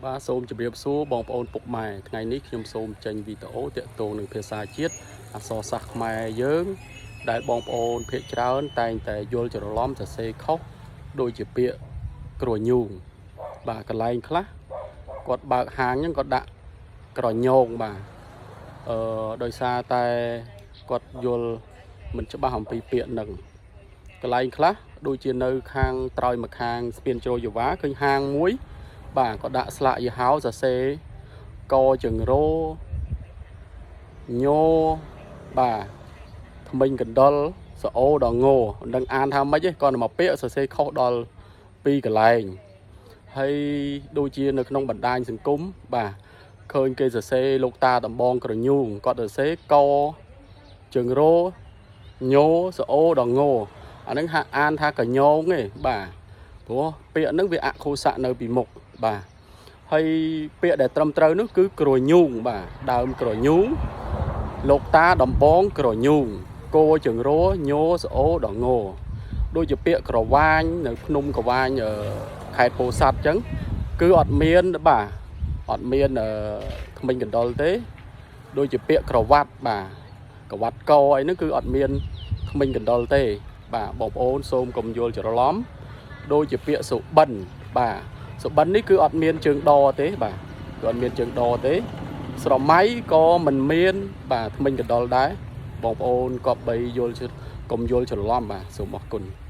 បាទសូមជម្រាបសួរបងប្អូនពុកម៉ែថ្ងៃនេះខ្ញុំសូមចេញវីដេអូទាក់ទងនឹងភាសាជាតិអក្សរសាស្ត្រខ្មែរយើង ដែលបងប្អូនភាគច្រើនតែងតែយល់ច្រឡំសរសេរខុសដូចជាពាក្យក្រញូងបាទកន្លែងខ្លះគាត់បើកហាងហ្នឹងគាត់ដាក់ក្រញងបាទអឺដោយសារតែគាត់យល់មិនច្បាស់អំពីពាក្យហ្នឹងកន្លែងខ្លះដូចជានៅខាងត្រើយម្ខាងស្ពានជ្រោយវ៉ាឃើញហាងមួយ បាទក៏ដាក់ស្លាកយីហោសរសេរកជើងរោញោបាទថ្មិញកណ្ដុលសអូដល់ងមិនដឹងអានថាម៉េចទេគាត់មកពាក្យសរសេរខុសដល់ពីរកន្លែងហើយដូចជានៅក្នុងបណ្ដាញសង្គមបាទឃើញគេសរសេរលោកតាដំបងក្រញូងគាត់សរសេរកជើងរោញោសអូដល់ងអាហ្នឹងហាក់អានថាកញងទេបាទព្រោះពាក្យហ្នឹងវាអខុសៈនៅពីមុខបាទហើយពាក្យដែលត្រឹមត្រូវនោះគឺក្រញូងបាទដើមក្រញូងលោកតាដំបងក្រញូងគោជើងរញោសអូដល់ងដូចជាពាក្យក្រវាញនៅភ្នំក្រវាញខេត្តពោធិ៍សាត់អញ្ចឹងគឺអត់មានបាទអត់មានថ្មិញកណ្ដុលទេដូចជាពាក្យក្រវ៉ាត់បាទក្រវ៉ាត់កអីហ្នឹងគឺអត់មានថ្មិញកណ្ដុលទេបាទបងប្អូនសូមកុំយល់ច្រឡំដូចជាពាក្យសុបិនបាទសុបិននេះគឺអត់មានជើងដទេបាទគឺអត់មានជើងដទេស្រមៃក៏មិនមានបាទថ្មិញកណ្ដុលដែរបងប្អូនក៏បីយល់កុំយល់ច្រឡំបាទសូមអរគុណ។